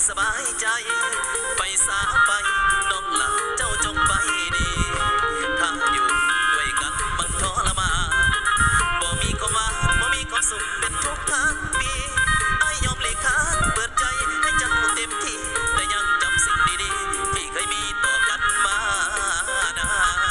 ສະບາຍໃຈ ໄປສາໄປ ນ້ອງຫຼ້າເຈົ້າຈົ່ງໄປດີ ຖ້າຢູ່ດ້ວຍກັນມັນທໍລະມານ ບໍ່ມີຄວາມຫວານ ບໍ່ມີຄວາມສຸກ ເປັນທຸກທັງປີ ອ້າຍຍອມຫຼີກທາງ ເປີດໃຈໃຫ້ເຈົ້າເຕັມທີ່ ແຕ່ຍັງຈຳສິ່ງດີໆ ທີ່ເຄີຍມີຕໍ່ກັນມານານ.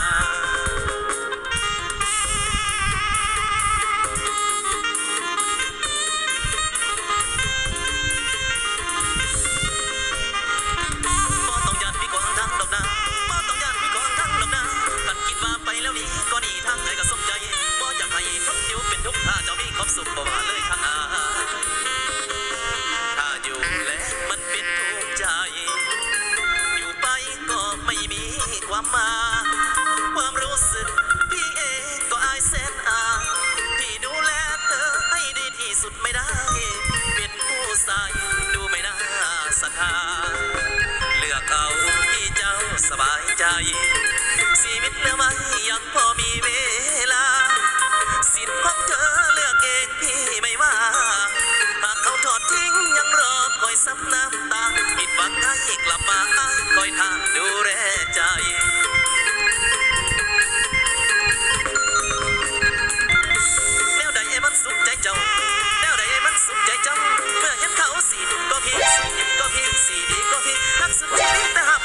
ບໍ່ຕ້ອງຢ້ານພີ່ຂວາງທາງດອກນາ ບໍ່ຕ້ອງຢ້ານພີ່ຂວາງທາງດອກນາ ຄັນຄິດວ່າໄປແລ້ວໜີ ກໍໜີທາງໃດກໍສົມໃຈ ບໍ່ຢາກໃຫ້ທົນຢູ່ເປັນທຸກ ຖ້າເຈົ້າມີຄວາມສຸກ ບໍ່ວ່າເລີຍທາງຫາ ຖ້າຢູ່ແລ້ວມັນເປັນທຸກໃຈ ຢູ່ໄປ ກໍໄມ່ມີຄວາມໝາຍ ຄວາມຮູ້ສຶກພີ່ເອງກໍອາຍແສນອາຍ ທີ່ດູແລເທີໃຫ້ດີທີ່ສຸດໄມ່ໄດ້ ເປັນຜູ້ຊາຍດູໄມ່ໜ້າສະຫາ ເລືອກເອົາທີ່ເຈົ້າສະບາຍໃຈ ຊີວິດເຫຼືອໄວ້ຍັງພໍມີເວລາ ສິດຂອງເທີເລືອກເອງ ພີ່ໄມ່ວ່າ ຫາກເຂົາທອດຖິ້ມຍັງລໍຄອຍຊຳນ້ຳຕາ ຜິດຫວັງໃຫ້ກັບມາອ້າຍຄອຍທ່ານດູແລໃຈ ແນວໃດມັນສຸກໃຈເຈົ້າ ແນວໃດມັນສຸກໃຈເຈົ້າ ເມື່ອເຫັນເຂົາສີດກໍພີ ສີດກໍພີ ສີດີກໍພີ ຮັກສຸດຊີວິດແຕ່ຮັບ